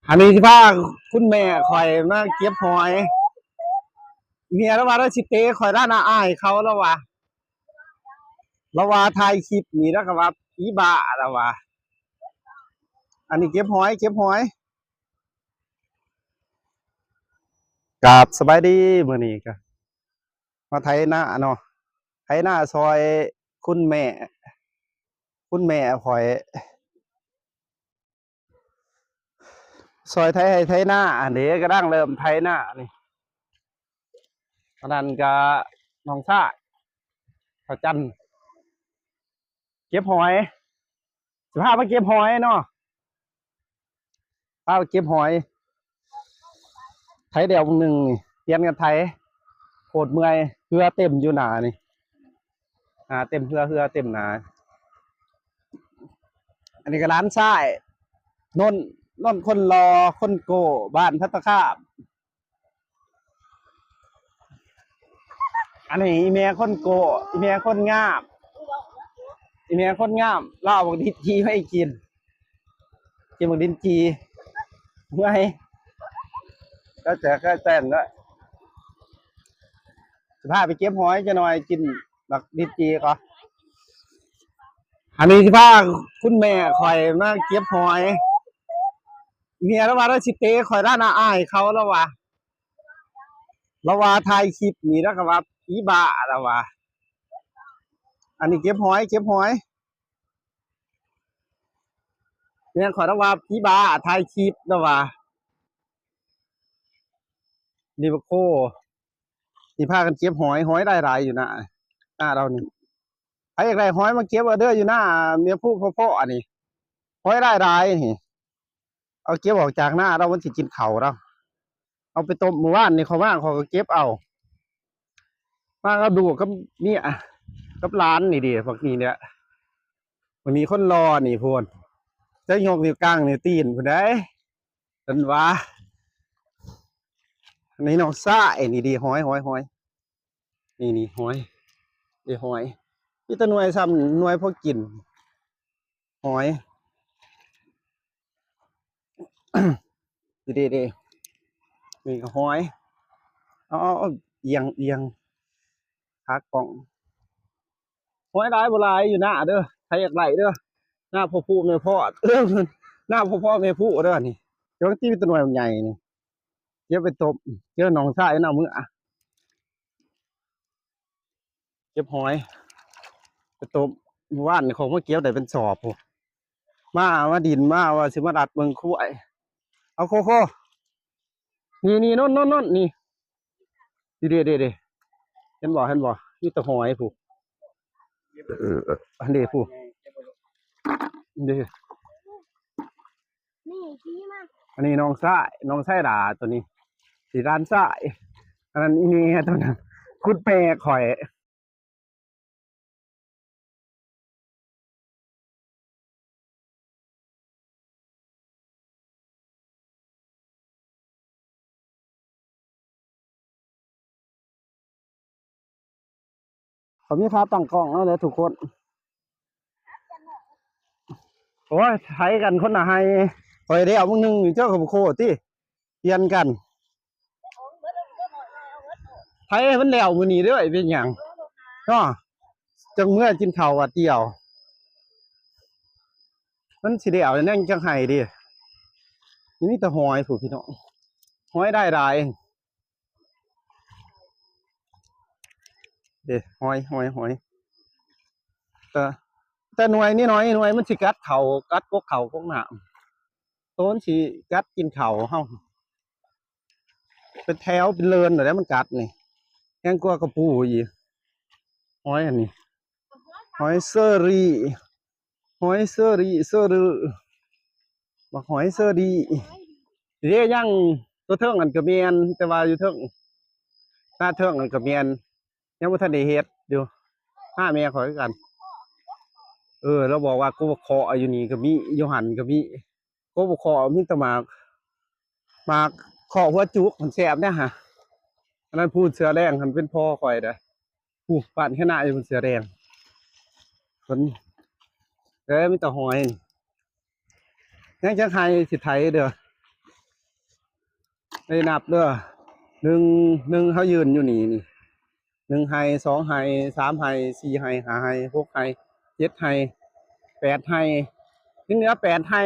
ອັນນີ້ຊິພາຄຸນແມ່ຂ້ອຍມາເກັບຫອຍ. ເມຍລາວວ່າລາວຊິເຕະຂ້ອຍ ລາວໜ້າອາຍເຂົາ ລາວວ່າ ລາວວ່າຖ່າຍຄລິບນີ້ ລາວກໍວ່າຜີບ້າ ລາວວ່າ. ອັນນີ້ເກັບຫອຍ ເກັບຫອຍ. ກາບສະບາຍດີ ມື້ນີ້ກໍມາໄຖນາເນາະ ໄຖນາຊ່ອຍຄຸນແມ່ ຄຸນແມ່ຂ້ອຍ ຊ່ອຍໄຖໄຮ່ໄຖນາ. ອັນນີ້ກຳລັງເລີ່ມໄຖນານີ້ ອັນນັ້ນກໍນ້ອງຊາຍ ເຂົາຈັນ ເກັບຫອຍ ຊິພາມາເກັບຫອຍເນາະ ພາມາເກັບຫອຍ. ໄຖແລ້ວໜຶ່ງນີ້ ປ່ຽນກັນໄຖ ໂຄດເມື່ອຍ ເຫື່ອເຕັມຢູ່ໜ້ານີ້ ໜ້າເຕັມເຫື່ອ ເຫື່ອເຕັມໜ້າ. ອັນນີ້ກໍຫຼານຊາຍ ນົນ ນົນຄົນຫຼໍ່ ຄົນໂກ້ ບ້ານພັດຕະຄາມ. ອັນນີ້ອີ່ແມ່ຄົນໂກ້ ອີ່ແມ່ຄົນງາມ ອີ່ແມ່ຄົນງາມ ລາວເອົາບັກດິນຈີ່ໃຫ້ກິນ ກິນບັກດິນຈີ່ ເມື່ອຍ ແລ້ວແຕ່ ແລ້ວແຕ່ນດ້ວຍ. ຊິພາໄປເກັບຫອຍຈັກໜ່ອຍ ກິນບັກດິນຈີ່ກ່ອນ. ອັນນີ້ຊິພາຄຸນແມ່ຂ້ອຍມາເກັບຫອຍ. ເມຍລາວວ່າລາວຊິເຕະຂ້ອຍ ລາວໜ້າອາຍເຂົາ ລາວວ່າ ລາວວ່າຖ່າຍຄລິບນີ້ ລາວກໍວ່າຜີບ້າ ລາວວ່າ. ອັນນີ້ເກັບຫອຍ ເກັບຫອຍ. ແມ່ນຂ້ອຍລາວວ່າຜີບ້າຖ່າຍຄລິບ ລາວວ່າ. ນີ້ບັກໂຄ ນີ້ພາກັນເກັບຫອຍ ຫອຍຫຼາຍໆຢູ່ນະ ນາລາວນີ້. ໃຜຢາກໄດ້ຫອຍມາເກັບເອົາເດີ ຢູ່ນາແມ່ພູເພາະໆ ອັນນີ້ ຫອຍຫຼາຍໆ ນີ້ ເອົາເກັບອອກຈາກນາລາວ ມັນຊິກິນເຂົ້າລາວ. ເອົາໄປຕົ້ມມື້ວານນີ້ ເຂົ້າມາຂ້ອຍກໍເກັບເອົາ ມາກັບລູກກັບເມຍກັບຫຼານນີ້ເດ້. ບັກນີ້ແຫຼະ ບັກນີ້ຄົນຫຼໍ່ນີ້ພຸ້ນ ຈັກຍົກນິ້ວກາງນິ້ວຕີນພຸ້ນໃດ ເພິ່ນວ່າ. ອັນນີ້ນ້ອງຊາຍ ນີ້ເດ້ ຫອຍ ຫອຍ ຫອຍ ນີ້ ນີ້ຫອຍ ເດ້ຫອຍ ມີແຕ່ໜ່ວຍ ຊ່ຳໜ່ວຍພໍກິນ ຫອຍ ເດ້ ເດ້ ນີ້ກໍຫອຍ. ເອົາ ເອົາ ເອີ່ງ ເອີ່ງ ຂາກ້ອງ. ຫອຍຫຼາຍບໍ່ຫຼາຍຢູ່ນາເດີ ໃຜຢາກໄດ້ເດີ ນາພໍ່ຜູ້ແມ່ພອດ ເອີ ນາພໍ່ພໍ່ແມ່ຜູ້ເດີ. ນີ້ ເຈົ້າທີ່ມີແຕ່ໜ່ວຍໃຫຍ່ນີ້ ເກັບໄປຕົ້ມ ເຈີນ້ອງຊາຍນຳເມືອ ເກັບຫອຍໄປຕົ້ມ. ມື້ວານນີ້ຂ້ອຍມາເກັບໄດ້ເປັນສອບພຸ້ນ ມາ ມາດິນມາວ່າຊິມາລັດເບິ່ງຄວາຍ. ເອົາໂຄ ໂຄ ນີ້ ນີ້ ໂນ່ນ ໂນ່ນ ໂນ່ນ ນີ້ ນີ້ເດ້ ເດ້ ເດ້ ເຫັນບໍ່ ເຫັນບໍ່ ມີແຕ່ຫອຍພຸ້ນ ອັນເດ້ພຸ້ນ ເດ້. ນີ້ ຂີ່ມາ ອັນນີ້ນ້ອງຊາຍ ນ້ອງຊາຍຫຼ້າ ໂຕນີ້ຊິຫຼານຊາຍ ອັນນັ້ນອີ່ແມ່ ໂຕນັ້ນຄຸນແມ່ຂ້ອຍ. ເຂົາມີຂາຕັ້ງກ້ອງແລ້ວແຫຼະທຸກຄົນ. ໂອ້ຍ ໄຖກັນຄົນລະໄຮ່ ຂ້ອຍແລ້ວມື້ໜຶ່ງ ເຈົ້າກໍບໍ່ໂຄຕິ ປ່ຽນກັນ ໄຖໃຫ້ມັນແລ້ວມື້ນີ້ເດີ້ ເປັນຫຍັງເນາະ ຈັ່ງເມືອກິນເຂົ້າບາດດຽວ ມັນຊິແລ້ວຍັງຈັກໄຮ່ເດ. ມີແຕ່ຫອຍພຸ້ນພີ່ນ້ອງ ຫອຍຫຼາຍໆ ເດ້ ຫອຍ ຫອຍ ຫອຍ ແຕ່ ແຕ່ໜ່ວຍນີ້ໜ້ອຍ ໜ່ວຍມັນຊິກັດເຂົ້າ ກັດກົກເຂົ້າກົກນ້ຳ ໂຕມັນຊິກັດກິນເຂົ້າເຮົາ ເປັນແຖວເປັນເລີນແລ້ວມັນກັດນີ້ ແຮງກວ່າກະປູອີກ. ຫອຍອັນນີ້ ຫອຍເຊີຣີ ຫອຍເຊີຣີ ເຊີຣີ ບັກຫອຍເຊີຣີເດ້. ຍັງຕົວເທິງນັ້ນກໍແມ່ນ ແຕ່ວ່າຢູ່ເທິງ ໜ້າເທິງນັ້ນກໍແມ່ນ ຍັງບໍ່ທັນໄດ້ເຮັດຢູ່ ຫາແມ່ຂ້ອຍຄືກັນ. ເອີ ລາວບອກວ່າກົບບັກເຄາະຢູ່ນີ້ກໍມີ ຢູ່ຫັ້ນກໍມີ ກົບບັກເຄາະມີແຕ່ໝາກ ໝາກເຄາະຫົວຈຸກ ມັນແຊບເດ້ຫະ. ອັນນັ້ນພູເສືອແດງຫັ້ນເປັນພໍ່ຂ້ອຍເດ້ ພູບ້ານແຄນາຢູ່ເສືອແດງ ເພິ່ນ ເອີ ມີແຕ່ຫອຍ ຍັງຈັກໄຮ່ຊິໄຖເດີ້. ໄດ້ນັບເດີ ໜຶ່ງ ໜຶ່ງ ເຮົາຢືນຢູ່ນີ້ນີ້ ໜຶ່ງໄຮ່ ສອງໄຮ່ ສາມໄຮ່ ສີ່ໄຮ່ ຫ້າໄຮ່ ຫົກໄຮ່ ເຈັດໄຮ່ ແປດໄຮ່ ຍັງເຫຼືອແປດໄຮ່.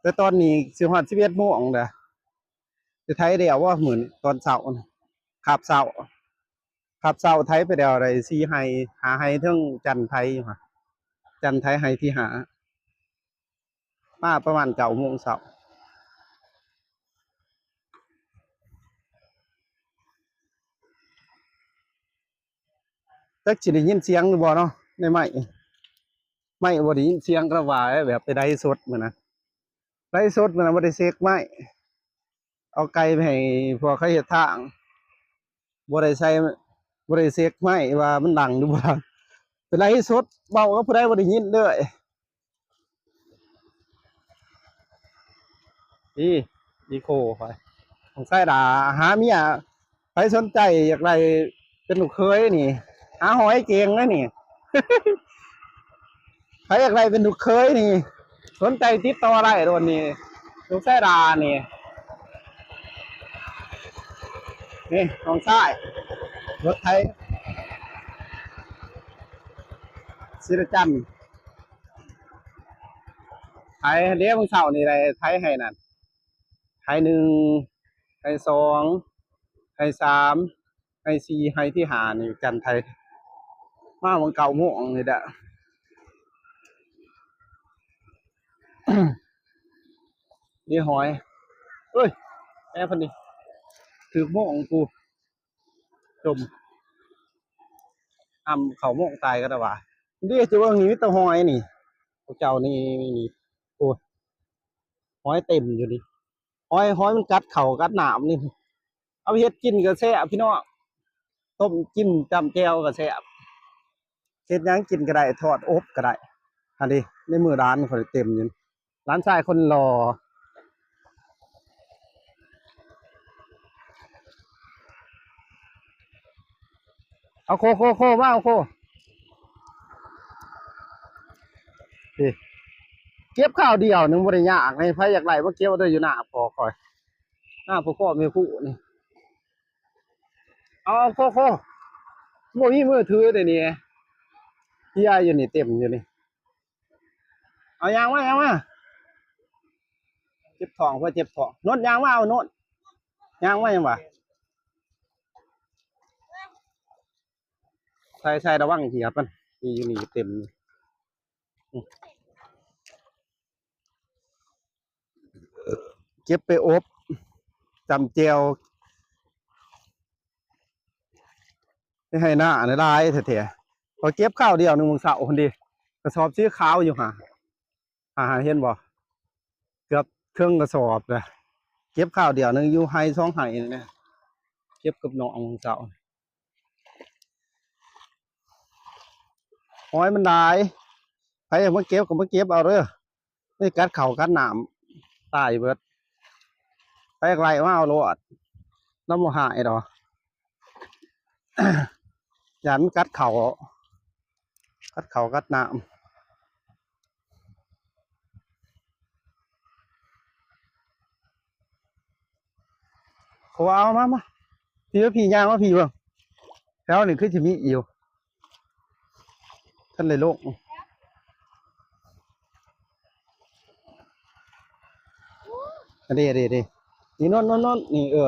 ແຕ່ຕອນນີ້ຊິຮອດສິບເອັດໂມງແລ້ວ ຊິໄຖແລ້ວບໍ່ມື້ນີ້ ຕອນເຊົ້າ ຄາບເຊົ້າ ຄາບເຊົ້າໄຖໄປແລ້ວໄດ້ສີ່ໄຮ່ ຫ້າໄຮ່ ເຖິງຈັນໄຖຢູ່ຫັ້ນ ຈັນໄຖໄຮ່ທີຫ້າ ມາປະມານເກົ້າໂມງເຊົ້າ. ຈັກຊິໄດ້ຍິນສຽງຫຼືບໍ່ເນາະ ໃນໄມ້ ໄມ້ບໍ່ໄດ້ຍິນສຽງ ກໍວ່າແບບໄປໄລຟ໌ສົດມື້ນັ້ນ ໄລຟ໌ສົດມື້ນັ້ນບໍ່ໄດ້ເຊັກໄມ້ ເອົາໄກ່ໄປໃຫ້ພວກເຂົາເຮັດທາງ ບໍ່ໄດ້ໃສ່ ບໍ່ໄດ້ເຊັກໄມ້ວ່າມັນດັງຫຼືບໍ່ດັງ ໄປໄລຟ໌ສົດ ເວົ້າກັບຜູ້ໃດບໍ່ໄດ້ຍິນເລີຍ. ອີ ອີໂຄຂ້ອຍ ຂອງຊາຍດາຫາເມຍ ໃຜສົນໃຈຢາກໄດ້ເປັນລູກເຂີຍນີ້ ຫາຫອຍເກັ່ງເລີຍນີ້ ໃຜຢາກໄດ້ເປັນລູກເຂີຍນີ້ ສົນໃຈຕິດຕໍ່ໄດ້ໂດນນີ້ ລູກຊາຍດານີ້ ນີ້ນ້ອງຊາຍ ລົດໄຖ ສີລະຈັນ ໄຖເດ້ ມື້ເຊົ້ານີ້ໄດ້ໄຖໄຮ່ນັ້ນ ໄຮ່ໜຶ່ງ ໄຮ່ສອງ ໄຮ່ສາມ ໄຮ່ສີ່ ໄຮ່ທີຫ້ານີ້ຈັນໄຖ ມາຫວ່າງເກົ້າໂມງນີ້ແຫຼະ ນີ້ຫອຍ ເອີຍ ແອເພິ່ນນີ້ ຖືກໂມງປູ ຈົມ ອຳເຂົ້າໂມງຕາຍກໍໄດ້ວ່າ ເດ້ ຈະເບິ່ງນີ້ມີແຕ່ຫອຍນີ້ ພວກເຈົ້ານີ້ ນີ້ ໂອ້ຍ ຫອຍເຕັມຢູ່ນີ້ ຫອຍ ຫອຍມັນກັດເຂົ້າກັດນ້ຳນີ້ ເອົາໄປເຮັດກິນກໍແຊບພີ່ນ້ອງ ຕົ້ມຈິ້ມຈ້ຳແຈ່ວກໍແຊບ ເຮັດຫຍັງກິນກໍໄດ້ ທອດອົບກໍໄດ້ ຫັ້ນເດ້ ໃນມືຫຼານຂ້ອຍເຕັມຢູ່ ຫຼານຊາຍຄົນຫຼໍ່ ເອົາໂຄ ໂຄ ໂຄ ມາເອົາໂຄ ນີ້ ເກັບຄາວດຽວໜຶ່ງບໍ່ໄດ້ຍາກໃດ ໃຜຢາກໄດ້ມາເກັບເອົາເດີ ຢູ່ໜ້າພໍ່ຂ້ອຍ ໜ້າພໍ່ພໍ່ແມ່ຜູ້ນີ້ ເອົາ ເອົາໂຄ ໂຄ ບໍ່ມີມືຖືເດນີ້ ເພຍຢູ່ນີ້ ເຕັມຢູ່ນີ້ ເອົາຍ່າງມາ ຍ່າງມາ ເຈັບທ້ອງ ເພື່ອເຈັບທ້ອງ ໂນດ ຍ່າງມາ ເອົາໂນດ ຍ່າງມາຫຍັງວະ ໃສ່ ໃສ່ ລະວັງເຫຍບມັນ ນີ້ຢູ່ນີ້ເຕັມ ເກັບໄປອົບ ຈ້ຳແຈ່ວ ໃຫ້ໜ້າຫຼາຍແທ້ໆ ຂ້ອຍເກັບຄາວດຽວໜຶ່ງມື້ເຊົ້າພຸ້ນເດ ກະສອບສີຂາວຢູ່ຫາ ອ່າ ເຫັນບໍ່ ເກືອບເຄິ່ງກະສອບລະ ເກັບຄາວດຽວໜຶ່ງຢູ່ໄຮ່ສອງໄຮ່ນີ້ແຫຼະ ເກັບກັບນ້ອງມື້ເຊົ້າ ຫອຍມັນຫຼາຍ ໃຜຢາກມາເກັບກໍມາເກັບເອົາເດີ ນີ້ກັດເຂົ້າກັດນ້ຳຕາຍເບິດ ໃຜຢາກໄລ່ມາເອົາໂລດ ລາວບໍ່ຮ້າຍດອກ ຢ້ານມັນກັດເຂົ້າ ກັດເຂົ້າກັດນ້ຳ ໂຄ ເອົາມາ ມາ ພີ່ ພີ່ຍ່າງມາ ພີ່ເບິ່ງ ແຖວນີ້ຄືຊິມີຢູ່ ທັນໄດ້ລົງ ອັນນີ້ ອັນນີ້ ນີ້ ນີ້ ໂນນ ໂນນ ໂນນ ນີ້ ເອີ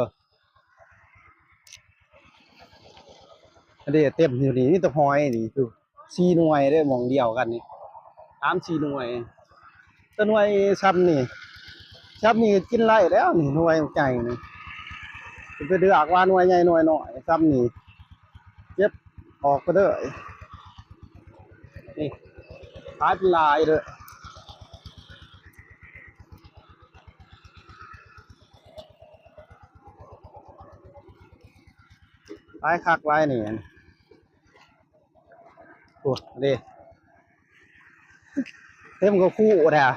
ອັນນີ້ເຕັມຢູ່ນີ້ ມີແຕ່ຫອຍນີ້ ຄືສີ່ໜ່ວຍເດ້ ໝ່ອງດຽວກັນນີ້ ສາມສີ່ໜ່ວຍ ແຕ່ໜ່ວຍຊ່ຳນີ້ ຊ່ຳນີ້ກໍກິນໄດ້ແລ້ວນີ້ ໜ່ວຍໃຫຍ່ນີ້ ຊິໄປເລືອກວ່າໜ່ວຍໃຫຍ່ໜ່ວຍນ້ອຍ ຊ່ຳນີ້ ເກັບອອກໄປເລີຍ ນີ້ ຂາຍເປັນຫຼາຍເດີ ຫຼາຍຄັກຫຼາຍແນ່ ໂອ້ ເດ້ ເຕັມກະຄູດາ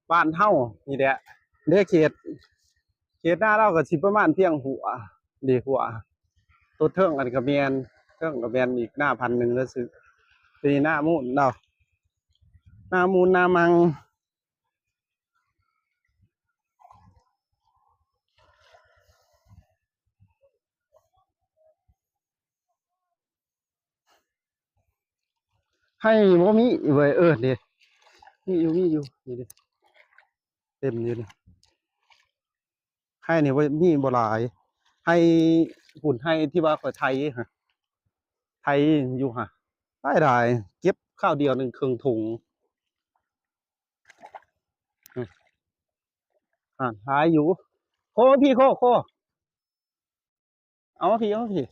ບ້ານເຮົານີ້ແຫຼະ ເດ້ ເຂດ ເຂດນາລາວກໍຊິປະມານພຽງຫົວ ເດ້ ຫົວ ໂຕເທິງອັນກະແມ່ນ ເທິງກະແມ່ນອີກນາພັນໜຶ່ງລະຊື່ ປີນີ້ໜ້າມູນເນາະ ໜ້າມູນໜ້າມັງ. ໄຮ່ບໍ່ມີເວີຍ ເອີ ນີ້ ມີຢູ່ ມີຢູ່ ນີ້ເດ້ ເຕັມຢູ່ນີ້. ໄຮ່ນີ້ບໍ່ ມີບໍ່ຫຼາຍ ໄຮ່ພຸ້ນ ໄຮ່ທີ່ວ່າຂ້ອຍໄຖຫັ້ນ ໄຖຢູ່ຫັ້ນ ຫຼາຍໆ ເກັບຄາວດຽວໜຶ່ງເຄິ່ງຖົງ ອືມ ອ່າ ຫຼາຍຢູ່. ໂຄ ພີ່ ໂຄ ໂຄ ເອົາມາພີ່ ເອົາມາພີ່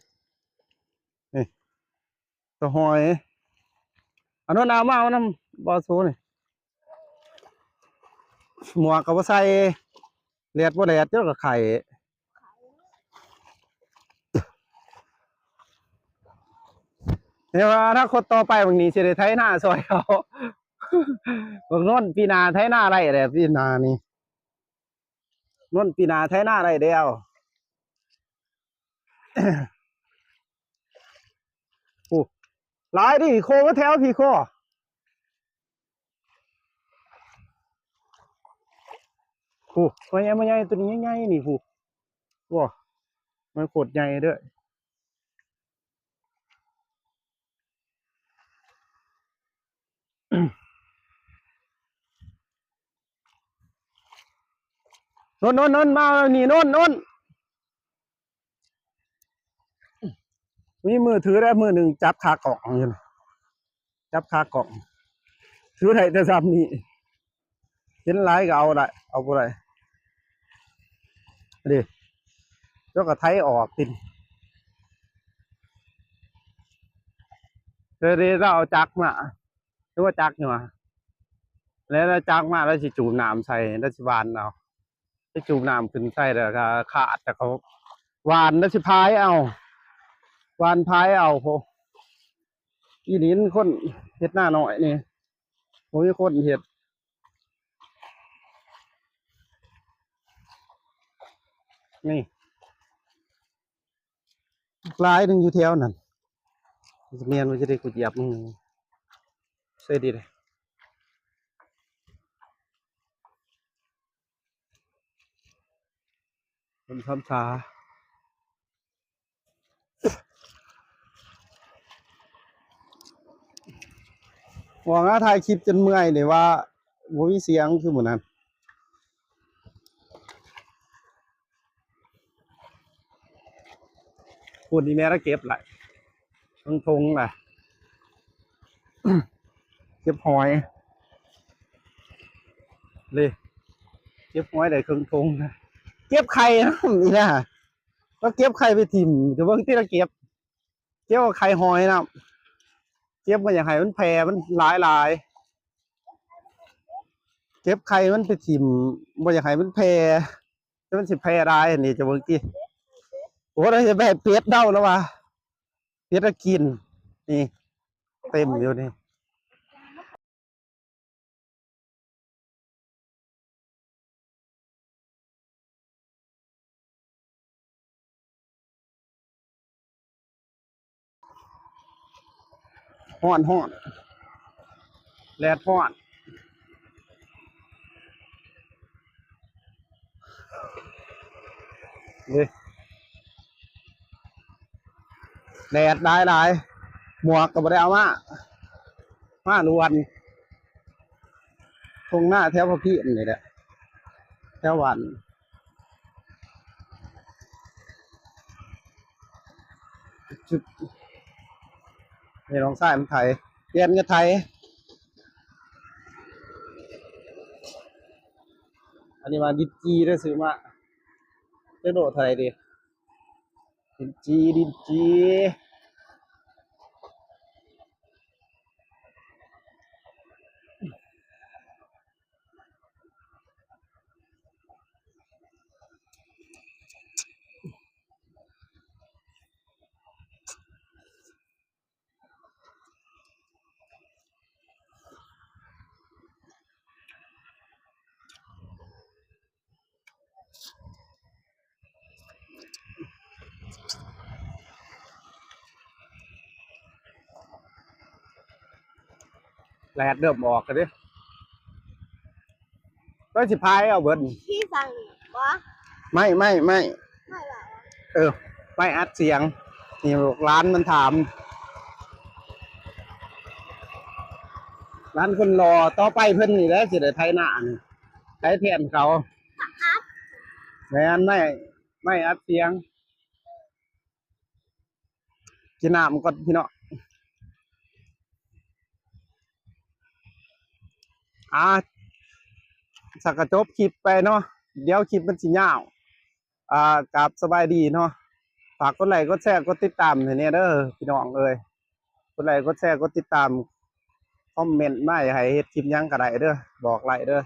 ນີ້ ຕົວຫອຍ ອັນນັ້ນເອົາມາ ເອົານຳບໍ່ສູນີ້ ໝວກກໍບໍ່ໃສ່ ແດດບໍ່ແດດ ເຈົ້າກໍໄຂ້. ແຕ່ວ່າອະນາຄົດຕໍ່ໄປ ບັກນີ້ຊິໄດ້ໄຖນາຊ່ອຍເຂົາ ບັກນົນປີໜ້າໄຖນາໄດ້ແຫຼະ ປີໜ້ານີ້ ນົນປີໜ້າໄຖນາໄດ້ແລ້ວ. ໂອ້ ຫຼາຍເດ້ ໂຄ ມາແຖວພີ້ ໂຄ ໂອ້ ຕົວໃຫຍ່ ຕົວໃຫຍ່ ຕົວນີ້ໃຫຍ່ໆ ນີ້ ໂອ້ ໂອ້ ມັນໂຄດໃຫຍ່ເດີ້. ນົນ ນົນ ນົນ ມານີ້ ນົນ ນົນ ມີມືຖືໄດ້ ມືໜຶ່ງຈັບຂາກ້ອງຢູ່ ຈັບຂາກ້ອງ ຖືໄດ້ແຕ່ສ່ຳນີ້. ເຫັນຫຼາຍກໍເອົາໄດ້ ເອົາບໍ່ໄດ້ເດ້ ເຈົ້າກໍໄຖອອກຕິ ເດີ ເດີ ລາວເອົາຈັກມາ ຫຼືວ່າຈັກຫຍັງ ແລ້ວລາວຈັກມາ ລາວຊິຈູບນ້ຳໃສ່ ລາວຊິຫວ່ານເອົາ ຊິຈູບນ້ຳຂຶ້ນໃສ່ ແລ້ວກໍຂາດ ແລ້ວກໍຫວ່ານ ລາວຊິພາຍເອົາ ຫວ່ານພາຍເອົາ. ໂອ້ ອີ່ນີ້ຄົນເຮັດນານ້ອຍນີ້ ບໍ່ມີຄົນເຮັດ ນີ້ ຫຼາຍໜຶ່ງຢູ່ແຖວນັ້ນ ແມ່ນວ່າຈະໄດ້ກູຢຽບ ອື ເສຍດີເດ້ ເປັນຄຳສາ. ຫວັງວ່າຖ່າຍຄລິບຈົນເມື່ອຍນີ້ວ່າບໍ່ມີສຽງຄືມື້ນັ້ນ ພຸ້ນ ອີ່ແມ່ລະເກັບລະ ທັງຖົງລະ ເກັບຫອຍເລີຍ ເກັບຫອຍໄດ້ເຄິ່ງຖົງ ເກັບໄຂ່ນຳອີ່ນະ ລາວເກັບໄຂ່ໄປຖິ້ມ ຈະເບິ່ງຕິລະເກັບ ເກັບເອົາໄຂ່ຫອຍນຳ ເກັບບໍ່ຢາກໃຫ້ມັນແຜ່ ມັນຫຼາຍໆ ເກັບໄຂ່ມັນໄປຖິ້ມ ບໍ່ຢາກໃຫ້ມັນແຜ່ ແຕ່ມັນຊິແຜ່ຫຼາຍນີ້ ຈະເບິ່ງຕິ ໂອ້ ໄດ້ແບບເປັດເດົາລະວ່າ ເປັດລະກິນ ນີ້ ເຕັມຢູ່ນີ້. ຮ້ອນ ຮ້ອນ ແດດຮ້ອນ ເດ້ ແດດຫຼາຍໆ ໝວກກໍບໍ່ໄດ້ເອົາມາ ມາລວນ ທົ່ງນາແຖວພະພີນນີ້ແຫຼະ ແຖວບ້ານ ຈຸດ ນີ້ນ້ອງຊາຍມັນໄຖ ປ່ຽນກັນໄຖ ອັນນີ້ວ່າດິນຈີເດີ ຊື້ມາ ຈັກໂລເທົ່າໃດເດ? ດິນຈີ ດິນຈີ. ໂ ແດດເລີ່ມອອກແລ້ວເດ້ ກໍຊິພາຍເອົາເບິດ ທີ່ສັ່ງບໍ່ ໄມ້ ໄມ້ ໄມ້ ໄມ້ຫວາ ເອີ ໄມ້ອັດສຽງ ນີ້ລູກຫຼານມັນຖາມ ຫຼານຄົນຫຼໍ່ ຕໍ່ໄປເພິ່ນນີ້ແຫຼະຊິໄດ້ໄຖນານີ້ ໄຖແທນເຂົາ ແມ່ນ ໄມ້ ໄມ້ອັດສຽງ. ກິນນ້ຳກ່ອນພີ່ນ້ອງ ອ່າ ສັກກະຈົບຄລິບໄປເນາະ ດຽວຄລິບມັນຊິຍາວ ອ່າ ກາບສະບາຍດີເນາະ ຝາກກົດໄລ້ກົດແຊກົດຕິດຕາມໃຫ້ແດ່ເດີພີ່ນ້ອງເອີຍ ກົດໄລ້ກົດແຊກົດຕິດຕາມ ຄອມເມັນມາໃຫ້ເຮັດຄລິບຫຍັງກໍໄດ້ເດີ ບອກໄດ້ເດີ